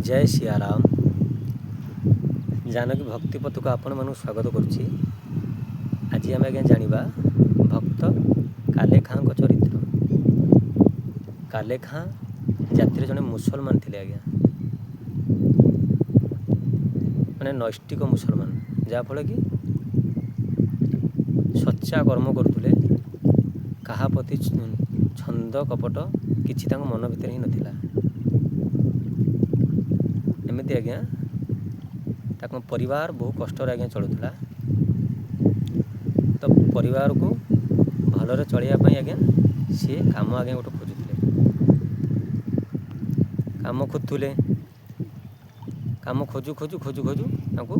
ଜୟ ସିଆରାମ। ଜାନକୀ ଭକ୍ତିପଥକୁ ଆପଣମାନଙ୍କୁ ସ୍ୱାଗତ କରୁଛି। ଆଜି ଆମେ ଆଜ୍ଞା ଜାଣିବା ଭକ୍ତ କାଲେ ଖାଁଙ୍କ ଚରିତ୍ର। କାଲେ ଖାଁ ଜାତିରେ ଜଣେ ମୁସଲମାନ ଥିଲେ ଆଜ୍ଞା, ମାନେ ନୈଷ୍ଠିକ ମୁସଲମାନ, ଯାହାଫଳରେ କି ସଚ୍ଚା କର୍ମ କରୁଥିଲେ। କାହା ପ୍ରତି ଛନ୍ଦ କପଟ କିଛି ତାଙ୍କ ମନ ଭିତରେ ହିଁ ନଥିଲା। ଏମିତି ଆଜ୍ଞା ତାଙ୍କ ପରିବାର ବହୁ କଷ୍ଟରେ ଆଜ୍ଞା ଚଳୁଥିଲା। ତ ପରିବାରକୁ ଭଲରେ ଚଳିବା ପାଇଁ ଆଜ୍ଞା ସିଏ କାମ ଆଜ୍ଞା ଗୋଟେ ଖୋଜୁଥିଲେ, କାମ ଖୋଜୁଥିଲେ। କାମ ଖୋଜୁ ଖୋଜୁ ଖୋଜୁ ଖୋଜୁ ତାଙ୍କୁ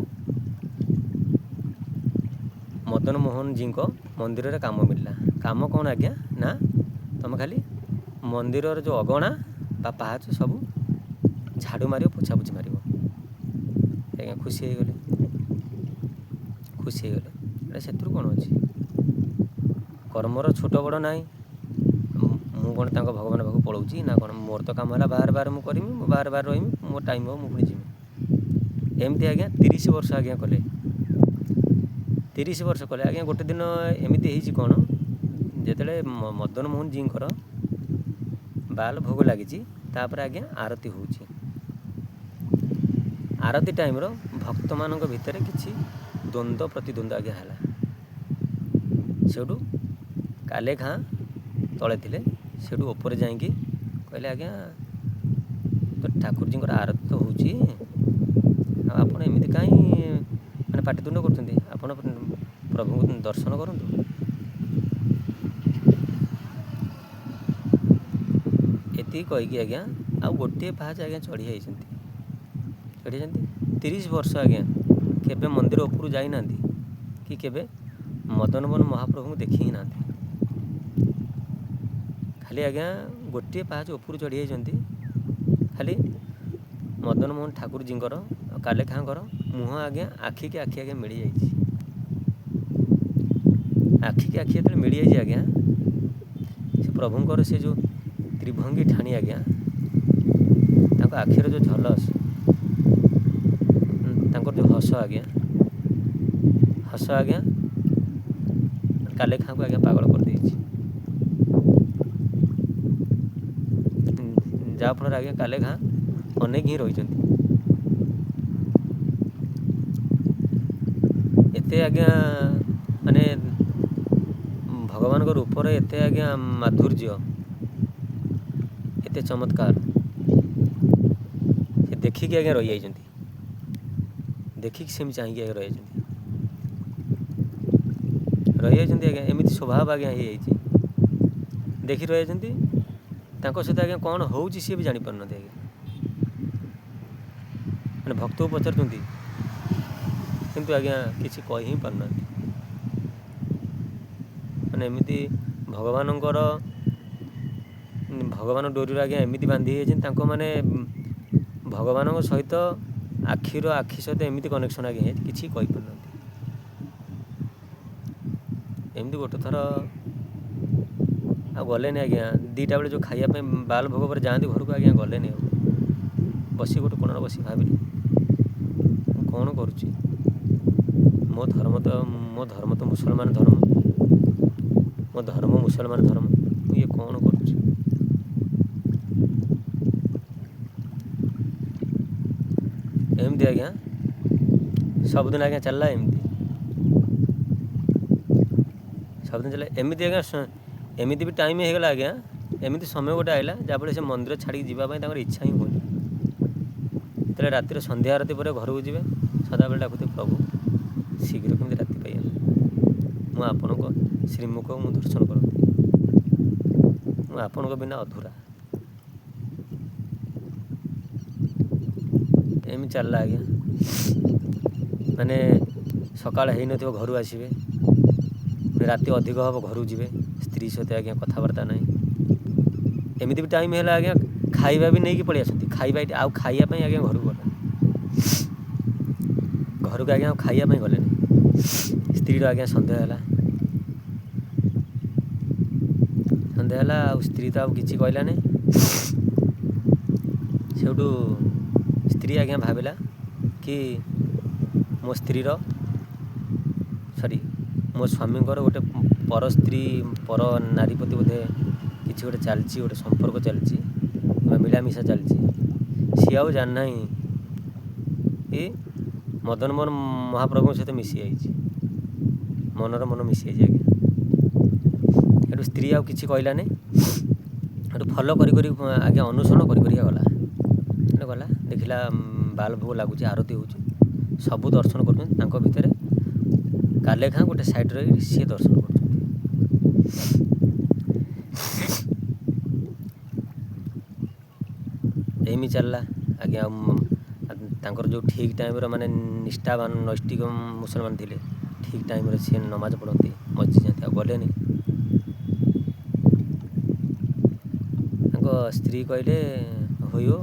ମଦନ ମୋହନଜୀଙ୍କ ମନ୍ଦିରରେ କାମ ମିଳିଲା। କାମ କ'ଣ ଆଜ୍ଞା ନା ତୁମେ ଖାଲି ମନ୍ଦିରର ଯେଉଁ ଅଗଣା ବା ପାହାଚ ସବୁ ଝାଡ଼ୁ ମାରିବ, ପୋଛାପୋଛି ମାରିବ। ଆଜ୍ଞା ଖୁସି ହେଇଗଲେ, ଖୁସି ହେଇଗଲେ। ଏଇଟା ସେଥିରୁ କ'ଣ ଅଛି, କର୍ମର ଛୋଟ ବଡ଼ ନାହିଁ। ମୁଁ କ'ଣ ତାଙ୍କ ଭଗବାନ ପାଖକୁ ପଳାଉଛି ନା କ'ଣ? ମୋର ତ କାମ ହେଲା ବାହାରେ ବାହାରେ ମୁଁ କରିମି, ମୁଁ ବାହାରେ ବାହାରେ ରହିମି, ମୋ ଟାଇମ୍ ହେବ ମୁଁ ପୁଣି ଯିବି। ଏମିତି ଆଜ୍ଞା 30 ବର୍ଷ ଆଜ୍ଞା କଲେ, 30 ବର୍ଷ କଲେ ଆଜ୍ଞା। ଗୋଟେ ଦିନ ଏମିତି ହେଇଛି କ'ଣ, ଯେତେବେଳେ ମଦନ ମୋହନଜୀଙ୍କର ବାଲ ଭୋଗ ଲାଗିଛି, ତାପରେ ଆଜ୍ଞା ଆରତି ହେଉଛି। ଆରତି ଟାଇମ୍ର ଭକ୍ତମାନଙ୍କ ଭିତରେ କିଛି ଦ୍ୱନ୍ଦ୍ୱ ପ୍ରତିଦ୍ୱନ୍ଦ୍ୱ ଆଜ୍ଞା ହେଲା। ସେଇଠୁ କାଲେ ଖାଁ ତଳେ ଥିଲେ, ସେଇଠୁ ଉପରେ ଯାଇକି କହିଲେ, ଆଜ୍ଞା ତ ଠାକୁରଜୀଙ୍କର ଆରତି ତ ହେଉଛି, ଆଉ ଆପଣ ଏମିତି କାହିଁ ମାନେ ପାଟିତୁଣ୍ଡ କରୁଛନ୍ତି? ଆପଣ ପ୍ରଭୁଙ୍କୁ ଦର୍ଶନ କରନ୍ତୁ। ଏତିକି କହିକି ଆଜ୍ଞା ଆଉ ଗୋଟିଏ ପାହାଚ ଆଜ୍ଞା ଚଢ଼ି ଯାଇଛନ୍ତି, ଚଢ଼ିଯାଇଛନ୍ତି। 30 ବର୍ଷ ଆଜ୍ଞା କେବେ ମନ୍ଦିର ଉପରୁ ଯାଇନାହାନ୍ତି କି କେବେ ମଦନମୋହନ ମହାପ୍ରଭୁଙ୍କୁ ଦେଖି ହିଁ ନାହାନ୍ତି। ଖାଲି ଆଜ୍ଞା ଗୋଟିଏ ପାହାଚ ଉପରୁ ଚଢ଼ି ଯାଇଛନ୍ତି। ଖାଲି ମଦନମୋହନ ଠାକୁରଜୀଙ୍କର ଆଉ କାଲେ ଖାଁଙ୍କର ମୁହଁ ଆଜ୍ଞା ଆଖିକି ଆଖି ଆଜ୍ଞା ମିଳିଯାଇଛି। ଆଖିକି ଆଖି ଯେତେବେଳେ ମିଳିଯାଇଛି ଆଜ୍ଞା, ସେ ପ୍ରଭୁଙ୍କର ସେ ଯେଉଁ ତ୍ରିଭଙ୍ଗୀ ଠାଣି ଆଜ୍ଞା, ତାଙ୍କ ଆଖିର ଯେଉଁ ଝଲସ, ତାଙ୍କର ଯେଉଁ ହସ ଆଜ୍ଞା, ହସ ଆଜ୍ଞା କାଲେ ଖାଁକୁ ଆଜ୍ଞା ପାଗଳ କରିଦେଇଛି। ଯାହାଫଳରେ ଆଜ୍ଞା କାଲେ ଖାଁ ଅନେକ ହିଁ ରହିଛନ୍ତି। ଏତେ ଆଜ୍ଞା ମାନେ ଭଗବାନଙ୍କ ରୂପରେ ଏତେ ଆଜ୍ଞା ମାଧୁର୍ଯ୍ୟ, ଏତେ ଚମତ୍କାର, ସେ ଦେଖିକି ଆଜ୍ଞା ରହିଯାଇଛନ୍ତି। ଦେଖିକି ସେମିତି ଚାହିଁକି ଆଜ୍ଞା ରହିଯାଇଛନ୍ତି, ରହିଯାଇଛନ୍ତି ଆଜ୍ଞା। ଏମିତି ସ୍ୱଭାବ ଆଜ୍ଞା ହେଇଯାଇଛି, ଦେଖି ରହିଯାଇଛନ୍ତି। ତାଙ୍କ ସହିତ ଆଜ୍ଞା କ'ଣ ହେଉଛି ସିଏ ବି ଜାଣିପାରୁନାହାନ୍ତି ଆଜ୍ଞା। ମାନେ ଭକ୍ତକୁ ପଚାରୁଛନ୍ତି, କିନ୍ତୁ ଆଜ୍ଞା କିଛି କହି ହିଁ ପାରୁନାହାନ୍ତି। ମାନେ ଏମିତି ଭଗବାନଙ୍କର ଭଗବାନ ଡୋରିରେ ଆଜ୍ଞା ଏମିତି ବାନ୍ଧି ହେଇଯାଇଛନ୍ତି ତାଙ୍କ, ମାନେ ଭଗବାନଙ୍କ ସହିତ ଆଖିର ଆଖି ସହିତ ଏମିତି କନେକ୍ସନ୍ ଆଜ୍ଞା ହେଇଯାଇଛି, କିଛି କହିପାରୁନାହାନ୍ତି। ଏମିତି ଗୋଟେ ଥର ଆଉ ଗଲେନି ଆଜ୍ଞା। 2ଟା ବେଳେ ଯେଉଁ ଖାଇବା ପାଇଁ ବାଲ ଭୋଗ ପରେ ଯାଆନ୍ତି ଘରକୁ ଆଜ୍ଞା, ଗଲେନି ଆଉ। ବସି ଗୋଟେ କୋଣରେ ବସି ଭାବିଲି, ମୁଁ କ'ଣ କରୁଛି? ମୋ ଧର୍ମ ତ, ମୋ ଧର୍ମ ତ ମୁସଲମାନ ଧର୍ମ, ମୋ ଧର୍ମ ମୁସଲମାନ ଧର୍ମ, ମୁଁ ଇଏ କ'ଣ କରୁଛି? ଏମିତି ଆଜ୍ଞା ସବୁଦିନ ଆଜ୍ଞା ଚାଲିଲା ଏମିତି, ସବୁଦିନ ଚାଲିଲା ଏମିତି ଆଜ୍ଞା। ଏମିତି ବି ଟାଇମ୍ ହେଇଗଲା ଆଜ୍ଞା, ଏମିତି ସମୟ ଗୋଟେ ଆଇଲା ଯାହାଫଳରେ ସେ ମନ୍ଦିର ଛାଡ଼ିକି ଯିବା ପାଇଁ ତାଙ୍କର ଇଚ୍ଛା ହିଁ ହୁଏନି। ଯେତେବେଳେ ରାତିରେ ସନ୍ଧ୍ୟା ଆରତି ପରେ ଘରକୁ ଯିବେ, ସଦାବେଳେ ଡାକୁଥିବେ, ପ୍ରଭୁ ଶୀଘ୍ର କେମିତି ରାତି ପାଇଯାଆନ୍ତୁ, ମୁଁ ଆପଣଙ୍କ ଶ୍ରୀମୁଖ ମୁଁ ଦର୍ଶନ କରନ୍ତି, ମୁଁ ଆପଣଙ୍କ ବିନା ଅଧୁରା। ଏମିତି ଚାଲିଲା ଆଜ୍ଞା। ମାନେ ସକାଳ ହେଇନଥିବ ଘରୁ ଆସିବେ, ରାତି ଅଧିକ ହେବ ଘରକୁ ଯିବେ, ସ୍ତ୍ରୀ ସହିତ ଆଜ୍ଞା କଥାବାର୍ତ୍ତା ନାହିଁ। ଏମିତି ବି ଟାଇମ୍ ହେଲା ଆଜ୍ଞା, ଖାଇବା ବି ନେଇକି ପଳେଇ ଆସନ୍ତି। ଖାଇବା ଏଇଠି ଆଉ ଖାଇବା ପାଇଁ ଆଜ୍ଞା ଘରକୁ ଗଲେନି, ଘରକୁ ଆଜ୍ଞା ଆଉ ଖାଇବା ପାଇଁ ଗଲେନି। ସ୍ତ୍ରୀର ଆଜ୍ଞା ସନ୍ଦେହ ହେଲା, ସନ୍ଦେହ ହେଲା ଆଉ ସ୍ତ୍ରୀ ତ ଆଉ କିଛି କହିଲାନି। ସେଇଠୁ ସ୍ତ୍ରୀ ଆଜ୍ଞା ଭାବିଲା କି ମୋ ସ୍ତ୍ରୀର ସରି ମୋ ସ୍ୱାମୀଙ୍କର ଗୋଟେ ପର ସ୍ତ୍ରୀ ପର ନାରୀ ପ୍ରତି ବୋଧେ କିଛି ଗୋଟେ ଚାଲିଛି, ଗୋଟେ ସମ୍ପର୍କ ଚାଲିଛି କିମ୍ବା ମିଳାମିଶା ଚାଲିଛି। ସିଏ ଆଉ ଜାଣିନାହିଁ କି ମଦନ ମୋହନ ମହାପ୍ରଭୁଙ୍କ ସହିତ ମିଶିଯାଇଛି, ମନର ମନ ମିଶିଯାଇଛି ଆଜ୍ଞା। ଏଠୁ ସ୍ତ୍ରୀ ଆଉ କିଛି କହିଲାନି, ଏଠୁ ଫଲୋ କରି କରି ଆଜ୍ଞା ଅନୁସରଣ କରି କରିକା ଗଲା। ଗଲା ଦେଖିଲା ବାଲ ଭୋଗ ଲାଗୁଛି, ଆରତି ହେଉଛି, ସବୁ ଦର୍ଶନ କରୁଛନ୍ତି। ତାଙ୍କ ଭିତରେ କାଲେ ଖାଁ ଗୋଟେ ସାଇଡ଼୍ ରହିକି ସିଏ ଦର୍ଶନ କରୁଛନ୍ତି। ଏମିତି ଚାଲିଲା ଆଜ୍ଞା। ତାଙ୍କର ଯେଉଁ ଠିକ୍ ଟାଇମ୍ର ମାନେ ନିଷ୍ଠାବାନ ନୈଷ୍ଠିକ ମୁସଲମାନ ଥିଲେ, ଠିକ୍ ଟାଇମ୍ରେ ସିଏ ନମାଜ ପଢ଼ନ୍ତି, ମସଜିଦ୍ ଯାଆନ୍ତି, ଆଉ ଗଲେନି। ତାଙ୍କ ସ୍ତ୍ରୀ କହିଲେ ହୋଇଓ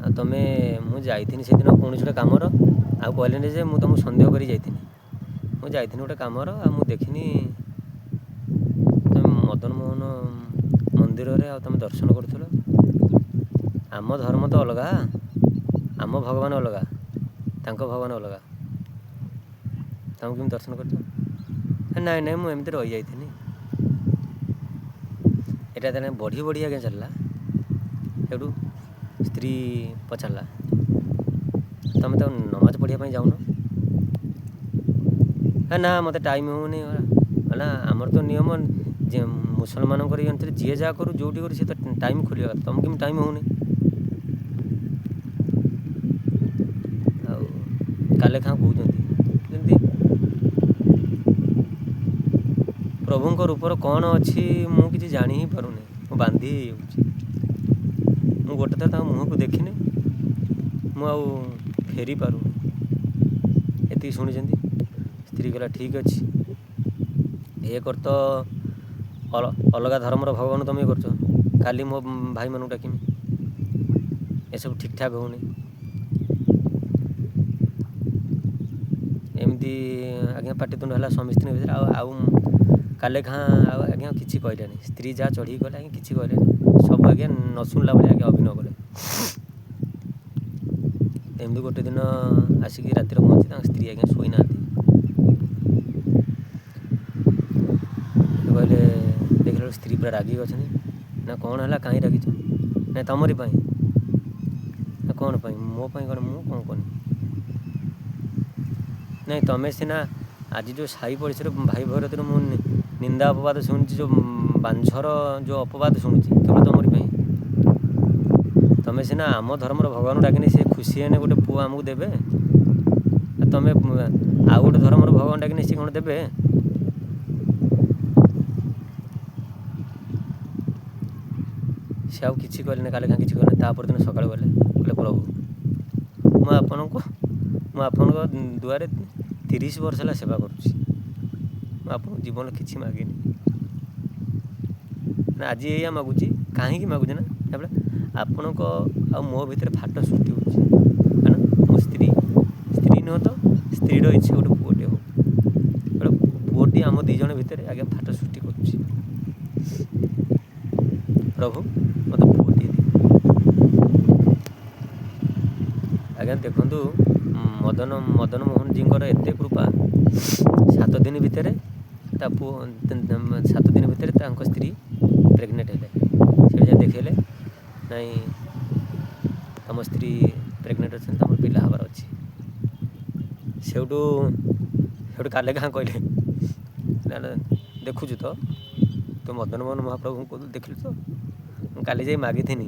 ଆଉ ତମେ, ମୁଁ ଯାଇଥିନି ସେଦିନ କୌଣସି ଗୋଟେ କାମର, ଆଉ କହିଲେନି ଯେ ମୁଁ ତୁମକୁ ସନ୍ଦେହ କରି ଯାଇଥିନି, ମୁଁ ଯାଇଥିନି ଗୋଟେ କାମର, ଆଉ ମୁଁ ଦେଖିନି ତମେ ମଦନ ମୋହନ ମନ୍ଦିରରେ ଆଉ ତମେ ଦର୍ଶନ କରୁଥିଲ। ଆମ ଧର୍ମ ତ ଅଲଗା, ଆମ ଭଗବାନ ଅଲଗା, ତାଙ୍କ ଭଗବାନ ଅଲଗା, ତାଙ୍କୁ କେମିତି ଦର୍ଶନ କରୁଛ? ନାଇଁ ନାଇଁ ମୁଁ ଏମିତି ରହିଯାଇଥିନି। ଏଇଟା ତାହେଲେ ବଢ଼ି ବଢ଼ି ଆଜ୍ଞା ଚାଲିଲା। ସେଇଠୁ ସ୍ତ୍ରୀ ପଚାରିଲା, ତମେ ତ ନମାଜ ପଢ଼ିବା ପାଇଁ ଯାଉନ? ନା ମୋତେ ଟାଇମ୍ ହେଉନି। ହେଲା ଆମର ତ ନିୟମ ଯେ ମୁସଲମାନଙ୍କର ଇଏ ଅନୁସାରେ ଯିଏ ଯାହା କରୁ ଯେଉଁଠି କରୁ ସିଏ ତ ଟାଇମ୍ ଖୋଲିବା କଥା, ତମକୁ କେମିତି ଟାଇମ୍ ହେଉନି? ଆଉ କାଲେ ଖାଁ କହୁଛନ୍ତି ଯେମିତି ପ୍ରଭୁଙ୍କ ରୂପର କ'ଣ ଅଛି ମୁଁ କିଛି ଜାଣି ହିଁ ପାରୁନି, ମୁଁ ବାନ୍ଧି ହେଇଯାଉଛି। ମୁଁ ଗୋଟେ ଥର ତାଙ୍କ ମୁହଁକୁ ଦେଖିନି, ମୁଁ ଆଉ ଫେରି ପାରୁନି। ଏତିକି ଶୁଣିଛନ୍ତି। ସ୍ତ୍ରୀ କହିଲା ଠିକ୍ ଅଛି, ଏ କର ତ ଅଲଗା ଧର୍ମର ଭଗବାନ ତମେ କରୁଛ, କାଲି ମୋ ଭାଇମାନଙ୍କୁ ଡାକିମି, ଏସବୁ ଠିକ୍ଠାକ୍ ହେଉନି। ଏମିତି ଆଜ୍ଞା ପାଟିତୁଣ୍ଡ ହେଲା ସ୍ୱାମୀ ସ୍ତ୍ରୀଙ୍କ ଭିତରେ। ଆଉ ଆଉ କାଲେ ଖାଁ ଆଉ ଆଜ୍ଞା କିଛି କହିଲେନି। ସ୍ତ୍ରୀ ଯାହା ଚଢ଼ିକି ଗଲେ ଆଜ୍ଞା କିଛି କହିଲେନି, ସବୁ ଆଜ୍ଞା ନ ଶୁଣିଲା ଭଳି ଆଜ୍ଞା ଅଭିନୟ କଲେ। ଏମିତି ଗୋଟେ ଦିନ ଆସିକି ରାତିରେ ପହଞ୍ଚି ତାଙ୍କ ସ୍ତ୍ରୀ ଆଜ୍ଞା ଶୋଇନାହାନ୍ତି। କହିଲେ ଦେଖିଲା ବେଳକୁ ସ୍ତ୍ରୀ ପୁରା ରାଗିକି ଅଛନ୍ତି। ନା କ'ଣ ହେଲା, କାହିଁ ରାଗିଛ? ନାଇଁ ତମରି ପାଇଁ। ନା କ'ଣ ପାଇଁ? ମୋ ପାଇଁ କ'ଣ? ମୁଁ କ'ଣ କନି? ନାଇଁ ତମେ ସିନା ଆଜି ଯେଉଁ ସାହି ପଡ଼ିଶାର ଭାଇ ଭୈରତରେ ମୁଁ ନିନ୍ଦା ଅପବାଦ ଶୁଣୁଛି, ଯେଉଁ ବାଞ୍ଝର ଯେଉଁ ଅପବାଦ ଶୁଣୁଛି କେବଳ ତମରି ପାଇଁ। ତମେ ସିନା ଆମ ଧର୍ମର ଭଗବାନଙ୍କୁ ଡାକିନେ ସେ ଖୁସି ହେନେ ଗୋଟେ ପୁଅ ଆମକୁ ଦେବେ, ଆଉ ତମେ ଆଉ ଗୋଟେ ଧର୍ମର ଭଗବାନ ଡାକିନେ ସେ କ'ଣ ଦେବେ? ସେ ଆଉ କିଛି କହିଲେନି, କାଲି କାଁ କିଛି କହିଲେନି। ତା ପରଦିନ ସକାଳୁ ଗଲେ, କହିଲେ ପ୍ରଭୁ ମୁଁ ଆପଣଙ୍କ ଦୁଆରେ 30 ବର୍ଷ ହେଲା ସେବା କରୁଛି, ମୁଁ ଆପଣଙ୍କ ଜୀବନ କିଛି ମାଗିନି, ନା ଆଜି ଏଇଆ ମାଗୁଛି। କାହିଁକି ମାଗୁଛି ନା ତାପରେ ଆପଣଙ୍କ ଆଉ ମୋ ଭିତରେ ଫାଟ ସୃଷ୍ଟି ହେଉଛି, କାରଣ ମୋ ସ୍ତ୍ରୀ ନୁହଁ ତ ସ୍ତ୍ରୀର ଇଚ୍ଛା ଗୋଟେ ପୁଅଟିଏ ହଉ, ଗୋଟେ ପୁଅଟି ଆମ ଦୁଇ ଜଣ ଭିତରେ ଆଜ୍ଞା ଫାଟ ସୃଷ୍ଟି କରୁଛି। ପ୍ରଭୁ ମୋତେ ପୁଅଟିଏ ଦିଅ। ଆଜ୍ଞା ଦେଖନ୍ତୁ ମଦନ ମୋହନଜୀଙ୍କର ଏତେ କୃପା, 7 ଦିନ ଭିତରେ ତା ପୁଅ 7 ଦିନ ଭିତରେ ତାଙ୍କ ସ୍ତ୍ରୀ ପ୍ରେଗନେଣ୍ଟ ହେଲେ। ସେଠି ଯାଇ ଦେଖେଇଲେ, ନାଇଁ ତମ ସ୍ତ୍ରୀ ପ୍ରେଗନେଣ୍ଟ ଅଛନ୍ତି, ତମର ପିଲା ହେବାର ଅଛି। ସେଇଠୁ କାଲେ କାଁ କହିଲେ, ନା ନା ଦେଖୁଛୁ ତ ତୁ ମଦନ ମୋହନ ମହାପ୍ରଭୁଙ୍କୁ କହୁଥିଲୁ, ଦେଖିଲୁ ତ ମୁଁ କାଲି ଯାଇ ମାଗିଥିନି,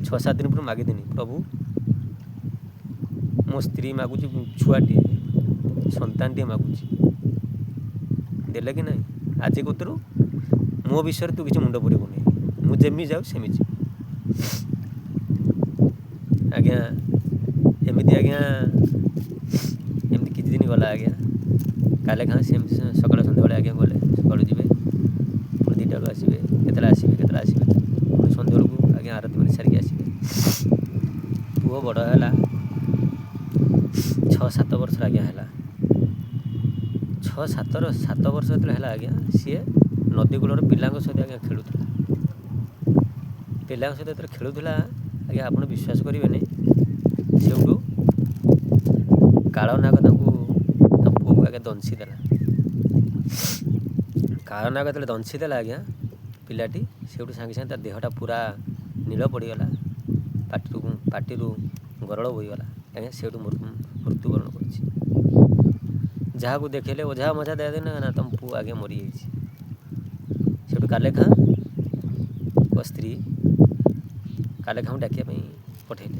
6-7 ଦିନ ପୂର୍ବରୁ ମାଗିଥିନି, ପ୍ରଭୁ ମୋ ସ୍ତ୍ରୀ ମାଗୁଛି ଛୁଆଟିଏ, ସନ୍ତାନଟିଏ ମାଗୁଛି, ଦେଲେ କି ନାହିଁ? ଆଜି କତରୁ ମୋ ବିଷୟରେ ତୁ କିଛି ମୁଣ୍ଡ ପୁରେଇବୁନି, ମୁଁ ଯେମିତି ଯାଉ ସେମିତି ଆଜ୍ଞା। ଏମିତି ଆଜ୍ଞା ଏମିତି କିଛି ଦିନ ଗଲା ଆଜ୍ଞା। କାଲେ ଖାଁ ସେମିତି ସକାଳ ସନ୍ଧ୍ୟାବେଳେ ଆଜ୍ଞା ଗଲେ, ସକାଳୁ ଯିବେ ପୁଣି 2ଟା ବେଳକୁ ଆସିବେ, କେତେବେଳେ ଆସିବେ କେତେବେଳେ ଆସିବେ, ପୁଣି ସନ୍ଧ୍ୟାବେଳକୁ ଆଜ୍ଞା ଆରତି ମାନେ ସାରିକି ଆସିବେ। ପୁଅ ବଡ଼ ହେଲା, 6-7 ବର୍ଷର ଆଜ୍ଞା ହେଲା। 6-7 ବର୍ଷ ଯେତେବେଳେ ହେଲା ଆଜ୍ଞା, ସିଏ ନଦୀ କୂଳର ପିଲାଙ୍କ ସହିତ ଆଜ୍ଞା ଖେଳୁଥିଲା। ପିଲାଙ୍କ ସହିତ ଯେତେବେଳେ ଖେଳୁଥିଲା, ଆଜ୍ଞା ଆପଣ ବିଶ୍ୱାସ କରିବେନି, ସେଇଠୁ କାଳନାଗ ତାଙ୍କୁ ତା ପୁଅକୁ ଆଜ୍ଞା ଦଂଶି ଦେଲା। କାଳନାଗ ଯେତେବେଳେ ଦଂଶି ଦେଲା ଆଜ୍ଞା, ପିଲାଟି ସେଇଠୁ ସାଙ୍ଗେ ସାଙ୍ଗେ ତା ଦେହଟା ପୁରା ନୀଳ ପଡ଼ିଗଲା, ପାଟିରୁ ଗରଳ ବୋହିଗଲା ଆଜ୍ଞା, ସେଇଠୁ ମୃତ୍ୟୁବରଣ କରିଛି। ଯାହାକୁ ଦେଖେଇଲେ ଓଝା ମଝା ଦେଇ ନା ତମ ପୁଅ ଆଜ୍ଞା ମରିଯାଇଛି। ସେଇଠୁ କାଲେ ଖାଁଙ୍କ ସ୍ତ୍ରୀ କାଲେ ଖାଁକୁ ଡାକିବା ପାଇଁ ପଠେଇଲେ।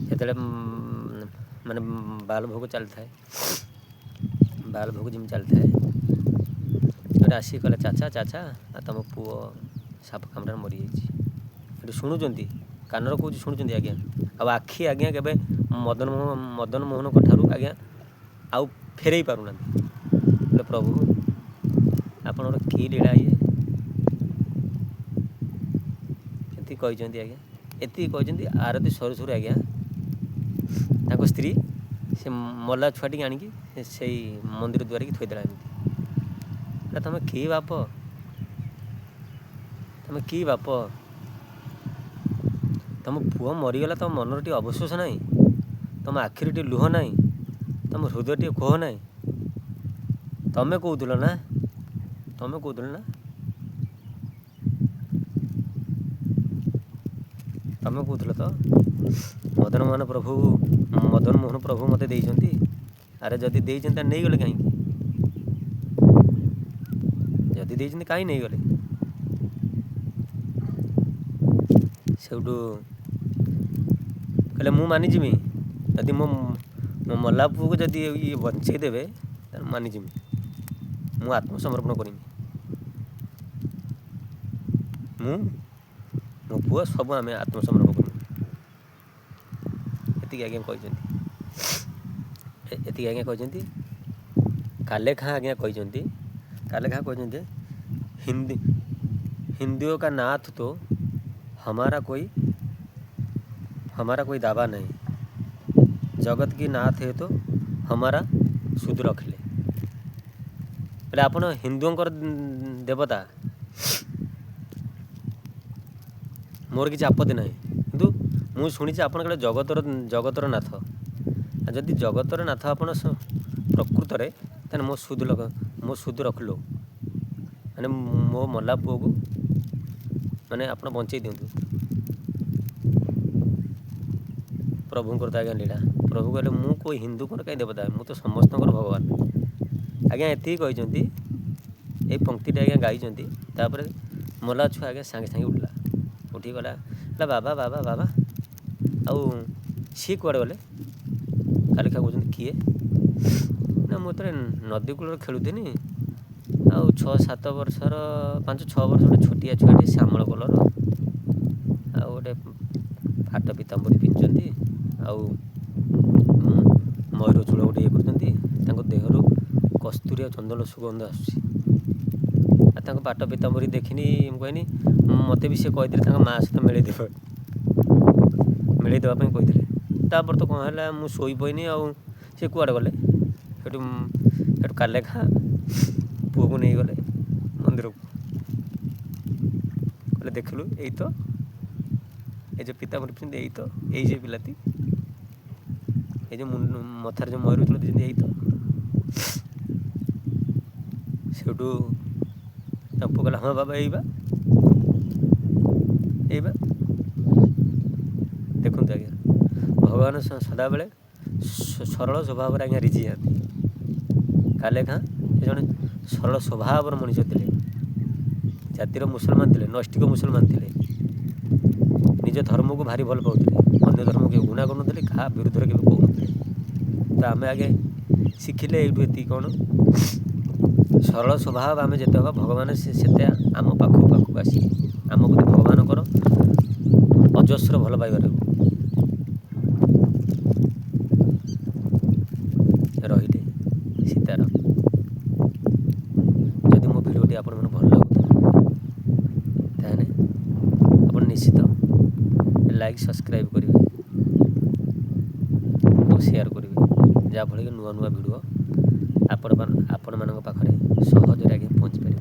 ସେତେବେଳେ ମାନେ ବାଲ ଭୋଗ ଚାଲିଥାଏ, ବାଲ ଭୋଗ ଯେମିତି ଚାଲିଥାଏ, ଗୋଟେ ଆସିକି କହିଲା ଚାଚା ଚାଚା ଆଉ ତମ ପୁଅ ସାପ କାମୁଡ଼ାରେ ମରିଯାଇଛି। ସେଠୁ ଶୁଣୁଛନ୍ତି, କାନରେ କହୁଛି ଶୁଣୁଛନ୍ତି ଆଜ୍ଞା, ଆଉ ଆଖି ଆଜ୍ଞା କେବେ ମଦନ ମୋହନଙ୍କ ଠାରୁ ଆଜ୍ଞା ଆଉ ଫେରେଇ ପାରୁନାହାନ୍ତି। ହେଲେ ପ୍ରଭୁ ଆପଣଙ୍କର କି ଲୀଳା ଇଏ, ଏତିକି କହିଛନ୍ତି ଆଜ୍ଞା, ଏତିକି କହିଛନ୍ତି। ଆରତି ସରୁ ସରୁ ଆଜ୍ଞା ତାଙ୍କ ସ୍ତ୍ରୀ ସେ ମଲା ଛୁଆଟିକି ଆଣିକି ସେଇ ମନ୍ଦିର ଦୁଆରିକି ଥୋଇଦେଲା ଏମିତି। ହେଲେ ତମେ କି ବାପ, ତମେ କି ବାପ, ତମ ପୁଅ ମରିଗଲା, ତମ ମନରେ ଟିକେ ଅଫସୋସ ନାହିଁ, ତମ ଆଖିରେ ଟିକେ ଲୁହ ନାହିଁ, ତମ ହୃଦୟ ଟିକେ କୋହ ନାହିଁ? ତମେ କହୁଥିଲ ନା, ତମେ କହୁଥିଲ ନା, ତମେ କହୁଥିଲ ତ ମଦନମୋହନ ପ୍ରଭୁ, ମଦନମୋହନ ପ୍ରଭୁ ମୋତେ ଦେଇଛନ୍ତି। ଆରେ ଯଦି ଦେଇଛନ୍ତି ତାହେଲେ ନେଇଗଲେ କାହିଁକି? ଯଦି ଦେଇଛନ୍ତି କାହିଁ ନେଇଗଲେ? ସେଇଠୁ କହିଲେ ମୁଁ ମାନିଯିବି, ଯଦି ମୋ ମଲା ପୁଅକୁ ଯଦି ଇଏ ବଞ୍ଚେଇ ଦେବେ ତାହେଲେ ମାନିଯିବି, ମୁଁ ଆତ୍ମସମର୍ପଣ କରିବି, ମୁଁ ମୋ ପୁଅ ସବୁ ଆମେ ଆତ୍ମସମର୍ପଣ କରିବୁ। ଏତିକି ଆଜ୍ଞା କହିଛନ୍ତି, ଏତିକି ଆଜ୍ଞା କହିଛନ୍ତି। କାଲେ ଖାଁ ଆଜ୍ଞା କହିଛନ୍ତି, କାଲେ ଖାଁ କହିଛନ୍ତି हिंदुओं का नाथ तो हमारा कोई दावा नहीं, जगत की नाथ है तो हमारा सुध रख ले। बोले ଆପଣ ହିନ୍ଦୁଙ୍କର ଦେବତା, ମୋର କିଛି ଆପତ୍ତି ନାହିଁ, କିନ୍ତୁ ମୁଁ ଶୁଣିଛି ଆପଣ କାଳେ ଜଗତର ନାଥ। ଆଉ ଯଦି ଜଗତର ନାଥ ଆପଣ ପ୍ରକୃତରେ, ତାହେଲେ ମୋ ସୁଧ ରଖିଲୁ, ମାନେ ମୋ ମଲା ପୁଅକୁ ମାନେ ଆପଣ ବଞ୍ଚେଇ ଦିଅନ୍ତୁ। ପ୍ରଭୁଙ୍କର ତ ଆଜ୍ଞା ଲୀଳା। ପ୍ରଭୁ କହିଲେ ମୁଁ କେଉଁ ହିନ୍ଦୁଙ୍କର କାହିଁ ଦେବତା, ମୁଁ ତ ସମସ୍ତଙ୍କର ଭଗବାନ। ଆଜ୍ଞା ଏତିକି କହିଛନ୍ତି, ଏଇ ପଙ୍କ୍ତିଟା ଆଜ୍ଞା ଗାଇଛନ୍ତି। ତାପରେ ମଲା ଛୁଆ ଆଜ୍ଞା ସାଙ୍ଗେ ସାଙ୍ଗେ ଉଠିଲା, ଉଠିକି ଗଲା, କହିଲା ବାବା ବାବା ବାବା, ଆଉ ସିଏ କୁଆଡ଼େ ଗଲେ? କାଲିକା କହୁଛନ୍ତି କିଏ? ନା ମୁଁ ଯେତେବେଳେ ନଦୀ କୂଳରେ ଖେଳୁଥିନି, ଆଉ 6-7 ବର୍ଷର 5-6 ବର୍ଷ ଗୋଟେ ଛୋଟିଆ ଛୁଆଟି, ଶ୍ୟାମଳ କଲର୍, ଆଉ ଗୋଟେ ଫାଟ ପିତାମ୍ବରୀ ପିନ୍ଧିଛନ୍ତି, ଆଉ ମୟୂର ଚୂଳ ଗୋଟେ ଇଏ କରୁଛନ୍ତି, ତାଙ୍କ ଦେହରୁ କସ୍ତୁରୀ ଆଉ ଚନ୍ଦନ ସୁଗନ୍ଧ ଆସୁଛି। ଆଉ ତାଙ୍କ ପାଟ ପିତାମ୍ବରୀ ଦେଖିନି, ମୁଁ କହିନି ମୋତେ ବି ସେ କହିଥିଲେ ତାଙ୍କ ମା' ସହିତ ମିଳେଇ ଦେବା ପାଇଁ କହିଥିଲେ। ତାପରେ ତ କ'ଣ ହେଲା, ମୁଁ ଶୋଇପଇନି, ଆଉ ସେ କୁଆଡ଼େ ଗଲେ? ସେଠୁ କାଲେ ଖାଁ ପୁଅକୁ ନେଇଗଲେ ମନ୍ଦିରକୁ। କହିଲେ ଦେଖିଲୁ ଏଇ ତ, ଏ ଯେଉଁ ପିତାମ୍ବରୀ ପିନ୍ଧି ଏଇ ତ, ଏଇ ଯେ ପିଲାଟି, ଏଇ ଯେଉଁ ମଥାରେ ଯେଉଁ ମୟୂର ଚୂଳ ଦେଇଛନ୍ତି ଏଇ ତ। ସେଇଠୁ ତା ପୁଅ କହିଲା ହଁ ବାବା ଏଇ ବା, ଏଇ ବା। ଦେଖନ୍ତୁ ଆଜ୍ଞା, ଭଗବାନ ସଦାବେଳେ ସରଳ ସ୍ୱଭାବରେ ଆଜ୍ଞା ରିଝି ଯାଆନ୍ତି। କାଲେ ଖାଁ ସେ ଜଣେ ସରଳ ସ୍ୱଭାବର ମଣିଷ ଥିଲେ, ଜାତିର ମୁସଲମାନ ଥିଲେ, ନୈଷ୍ଠିକ ମୁସଲମାନ ଥିଲେ, ନିଜ ଧର୍ମକୁ ଭାରି ଭଲ ପାଉଥିଲେ, ଅନ୍ୟ ଧର୍ମକୁ କେବେ ଘୃଣା କରୁନଥିଲେ, କାହା ବିରୁଦ୍ଧରେ କେବେ କହୁନଥିଲେ। ତ ଆମେ ଆଗେ ଶିଖିଲେ ଏଇଠୁ ଏତିକି କ'ଣ, ସରଳ ସ୍ୱଭାବ ଆମେ ଯେତେ ହେବା ଭଗବାନ ସେତେ ଆମ ପାଖକୁ ଆସିବେ। ଆମ ପ୍ରତି ଭଗବାନଙ୍କର ଅଜସ୍ର ଭଲ ପାଇବା ରହିବ। ରହିଲେ ସୀତାରାମ। ଯଦି ମୋ ଭିଡ଼ିଓଟି ଆପଣମାନଙ୍କୁ ଭଲ ଲାଗୁଥାଏ ତାହେଲେ ଆପଣ ନିଶ୍ଚିତ ଲାଇକ୍ ସବସ୍କ୍ରାଇବ୍ କରିବେ ଓ ସେୟାର କରିବେ, ଯାହାଫଳରେ କି ନୂଆ ନୂଆ ଭିଡ଼ିଓ ଆପଣମାନଙ୍କ ପାଖରେ ସହଜରେ ଆଜ୍ଞା ପହଞ୍ଚିପାରିବ।